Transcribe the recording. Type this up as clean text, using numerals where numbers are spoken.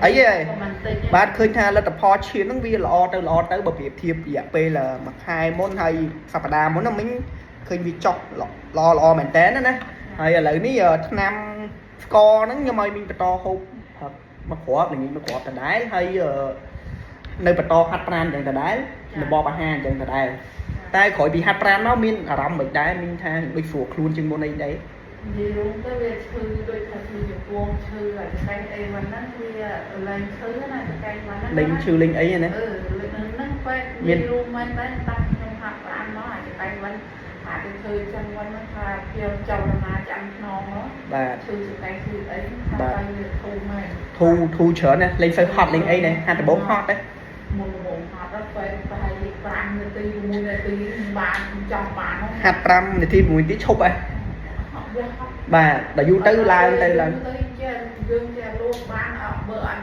អីទេ មិនតិច បាទឃើញថាលទ្ធផលឈាមហ្នឹងវាល្អទៅល្អទៅបើប្រៀបធៀបរយៈពេលមួយខែមុនហើយសប្តាហ៍មុនហ្នឹងមិញឃើញវាចុះល្អល្អមែនតើណាហើយឥឡូវនេះថ្នាំស្ករហ្នឹងខ្ញុំឲ្យមីងបន្តហូបមួយគ្រាប់ល្ងាចមួយគ្រាប់ដដែលហើយនៅបន្តហាត់ប្រាណអញ្ចឹងដដែលរបបអាហារអញ្ចឹងដដែលតែក្រោយពីហាត់ប្រាណមកមានអារម្មណ៍មិនដែរមីងថាដូចស្រួលខ្លួនជាងមុនអីដែរ និយាយរួមទៅវាឈឺដូចថាឈឺជង្គង់ឈឺអាចកែងអីមិនហ្នឹងវាលែងឈឺណាចកែងមិនហ្នឹង លេងឈឺលេងអីណា អឺហ្នឹងពេទ្យមានរួមមែនតែតាំងខ្ញុំហាត់ប្រាណមកអាចតែវិញអាចទៅធ្វើចឹងវិញហ្នឹងថាខ្ញុំចលនាចាំខ្នងមក បាទ ឈឺចកែងឈឺអីថាទៅវាធូរមែន ធូធូច្រើនណាលេងសូវហត់លេងអីណាហាត់ដំបូងហត់ទេ មុនដំបូងហត់ដល់ពេទ្យប្រហែលជា5នាទី6នាទីបានចង់បានហ្នឹង ហាត់5នាទី6នាទីឈប់ហ៎ ហត់វាហត់ បាទដល់យូរទៅឡើងទៅឡើង ទៅចេះយើងចេះលួចបានអត់បើអត់